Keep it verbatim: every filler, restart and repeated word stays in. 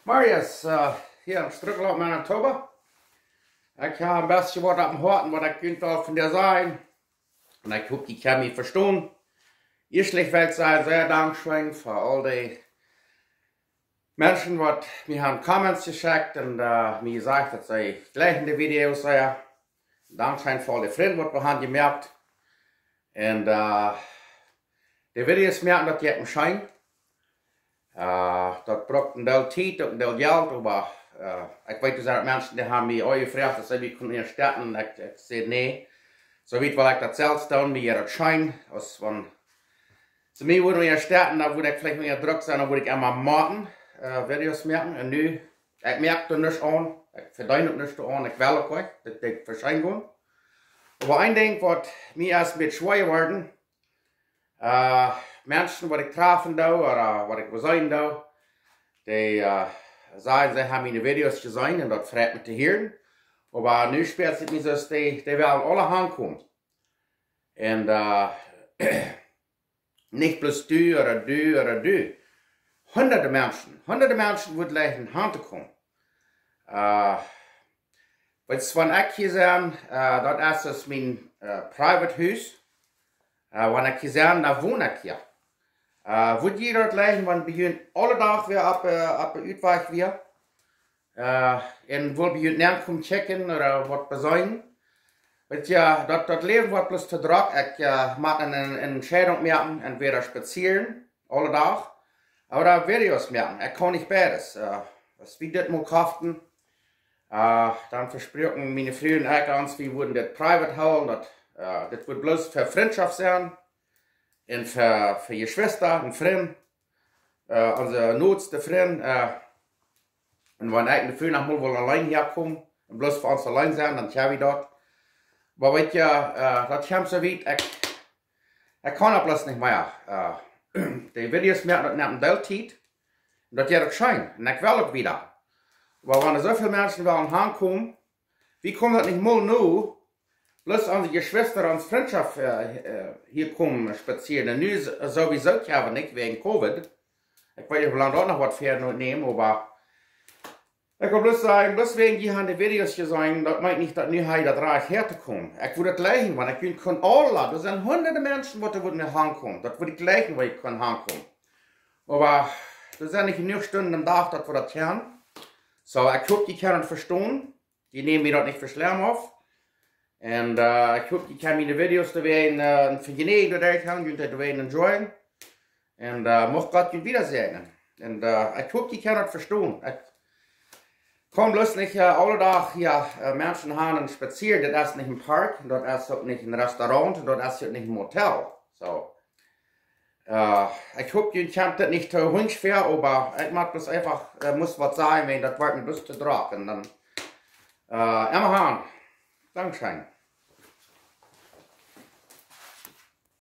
Marius, äh, hia em Strucklaunt, Manitoba. Ekj hab een bät waut opp em Hoaten, waut ekj junt well von dee sajen. Un ekj hop, jie kjennen mie vestonen. Ieeschtlich well ekj sajen, sea dankscheen fa aul dee Menschen, waut mie haben Comments jeschekjt un, äh, mie jesajcht, daut see jlikjen de Videos sea. Dankscheen fa aul de Frind, waut wie haben jemoakt. Un, äh, de Videos moaken, daut jeit mie scheen. Äh, daut brukt een Deel Tiet, uk een Deel Jelt, oba, äh, ekj weet, doa sent Menschen, dee haben mie aul jefroacht, auf see mie kunnen unjastetten. Ekj, ekj säd nä. Soo wiet well ekj daut selfst doonen, mie jeit daut scheen. Aus wan see mie wudden unjastetten, dan wudd ekj veleicht mea Druck sennen, dan wudd ekj emma motten, äh, Videos moaken. Un nu, ekj moak doa nuscht aun, ekj vedeen uk nuscht aun, ekj well uk nich, daut ekj vescheen go. Oba een Dinkj, waut mie es een bät schwoa jeworden, äh, Menschen, waut ekj trafen doo, ooda waut ekj beseenen doo, dee, äh, sajen, see haben miene Videos jeseenen un daut freit mie to hieren. Oba nu spieet sikj mie soo, dee, dee wellen aule hankomen. Un, äh, nich bloos du ooda du ooda du. Hunderte Menschen, hunderte Menschen wudden jleichen hantokomen. Äh, weetst, wan ekj hia sie, äh, daut es, es mien, äh, private Hus. Äh, wan ekj hia sie, dan won ekj hia. Äh, wudd jie daut jleichen, wan bie junt aule Dach wada opp, äh, opp de Utwajch wia? Äh, un wull bie junt nenkomen checken ooda waut beseenen. Weetst, daut, daut Läwen woat bloos too drock. Ekj, äh, mott eene, eene Entscheidunk moaken, entwäda spazieren, aule Dach, ooda Videos moaken. Ekj kaun nich beides. Äh, aus wie dit mol koften, äh, dan vespruaken miene Fru un ekj ons, wie wudden dit private hoolen, daut, äh, dit wudd bloos fa Frintschoft sennen un fa, fa Jeschwista un Frind, äh, onse noodste Frind, äh, un wan ekj un de Fru noch mol wellen auleen hia komen un bloos fa ons auleen sennen, dan kjenn wie daut. Oba weetst, äh, daut kjemt soo wiet, ekj, ekj kaun daut bloos nich mea. Äh, de Videos moaken, daut nemt een Deel Tiet. Un daut jeit uk scheen. Un ekj well uk wada. Oba wan soo väl Menschen wellen hankomen, wie komen daut nich mol no, bloos onse Jeschwista, onse Frintschoft, äh, äh, hia komen spazieren. Un nu es sowieso kjennen nich wäajen Covid. Ekj weet nich, woo lang daut noch woat wieda nämen, oba ekj well bloos sajen, bloos wäajen jie haben de Videos jeseenen, daut meent nich, daut nu hia daut Rajcht häatokomen. Ekj wudd daut jleichen, wan ekj junt kunn aula, doa sent hunderte Menschen, waut doa wudden hankomen. Daut wudd ekj jleichen, wan ekj kunn hankomen. Oba doa sent nich jenuach Stunden aum Dach, daut wie daut kjennen. Soo, ekj hop, jie kjennen daut vestonen. Jie nämen mie daut nich fa schlemm opp. Un, äh, ekj hop, jie kjennen miene Videos doawäajen, äh, fa june Eajen doaderch haben, junt doawäajen enjoyen. Un, äh, mucht Gott junt wada säajnen. Un, äh, ekj hop, jie kjennen daut vestonen. Ekj kaun bloos nich, äh, aule Dach hia, äh, Menschen han un spazieren. Daut es nich een Park, daut es uk nich een Restaurant, daut es uk nich een Motel. Soo. Äh, ekj hop, junt kjemt daut nich too hunjsch väa, oba ekj mott bloos eefach, äh, must waut sajen, wiels daut woat mie bloos too drock. Un dan, äh, emma han. Dankscheen.